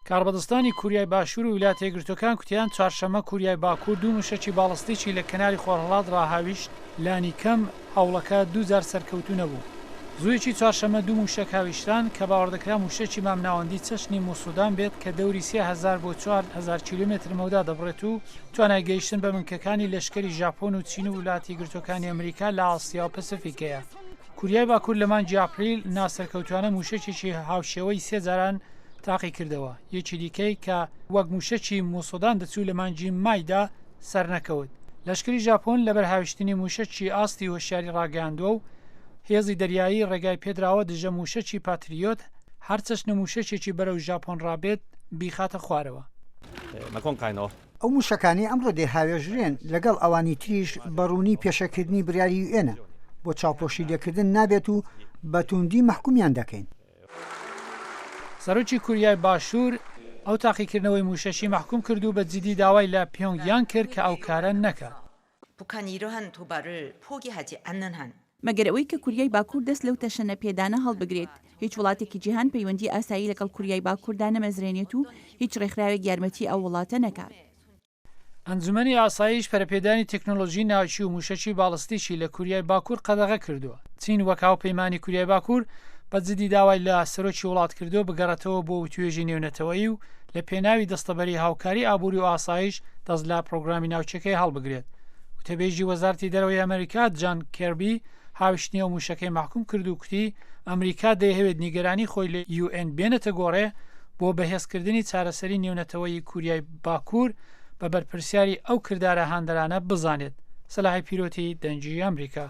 کاربەدەستانی کوریای باشوور و ویلایەتە یەکگرتووەکان کوتیان چوارشەممە کوریای باکوور دوو موشەکی باڵستیکی لە کەناری خۆرهەڵات ڕاهاویشت، لانیکەم هەوڵەکە دووجار سەرکەوتوو نەبوو. زوویەکی چوارشەممە دوو موشەک هاویشتران کە باوەڕدەکرا موشەکی مامناوەندی چەشنی موسودان بێت کە دەوری 3000 بۆ 4000 کیلۆمەتر مەودا دەبڕێت و توانای گەیشتن بە بنکەکانی لەشکری ژاپۆن و چین و ولاتە یەکگرتووەکانی ئەمریکا لە ئاسیا و پەسیفیک هەیە. کوریای باکوور لە مانگی ئاپریل ناسەرکەوتوانە موشەکێکی هاوشێوەی سێ جاران تاقیکردەوە، یەکی دیکەی کە وەک موشەکی موسۆدان دەچوو لە مانگی مایدا سەرنەکەوت. لەشکری ژاپۆن لەبەر هاویشتنی موشەکی ئاستی هۆشیاری ڕاگەیاندووە و هێزی دەریایی ڕێگای پێدراوە دژە موشەکی پاتریۆت هەر چەشنە موشەکێکی بەرەو ژاپۆن ڕابێت بیخاتە خوارەوە. ئەو موشەکانەی ئەمڕۆ دەیهاوێژرێن لەگەڵ ئەوانی تریش بە ڕوونی پێشەکردنی بڕیاری یوئێنە بۆ چاوپۆشی لێکردن نابێت و بە تووندی مەحکومیان دەکەین. سەرۆکی کوریای باشوور ئەو تاقیکردنەوەی مووشەکی مەحکوم کرد و بە جیدی داوای لە پیۆنگ یانگ کرد کە ئەو کارە نەکات. مەگەر ئەوەی کە کوریای باکوور دەست لەو تەشەنە پێدانە هەڵبگرێت، هیچ وڵاتێکی جیهان پەیوەندی ئاسایی لەگەڵ کوریای باکوور دانەمەزرێنێت و هیچ ڕێکخراوێک یارمەتی ئەو وڵاتە نەکات. ئەنجومەنی ئاسایش پەرەپێدانی تەکنۆلۆژی ناوکی و مووشەکی باڵستیکی لە کوریای باکوور قەدەغە کردووە. چین وەک هاوپەیمانی کوریای باکوور بە جدی داوای لە سەرۆکی وڵات کردووە بگەڕێتەوە بۆ وتوێژی نێونەتەوەیی و لە پێناوی دەستەبەری هاوکاری ئابووری و ئاسایش دەست لە پرۆگرامی ناوچەکەی هەڵبگرێت. وتەبێژی وەزارەتی دەرەوەی ئەمریکا جان کێربی هاویشتنی ئەو مووشەکەی مەحکوم کرد و کوتی ئەمریکا دەیهەوێت نیگەرانی خۆی لە یو ئێن بێنێتە گۆڕێ بۆ بەهێزکردنی چارەسەری نێونەتەوەیی کوریای باکوور بە بەرپرسیاری ئەو کردارە هاندەرانە بزانێت. سەلاحی پیرۆتی، دەنگی ئەمریکا.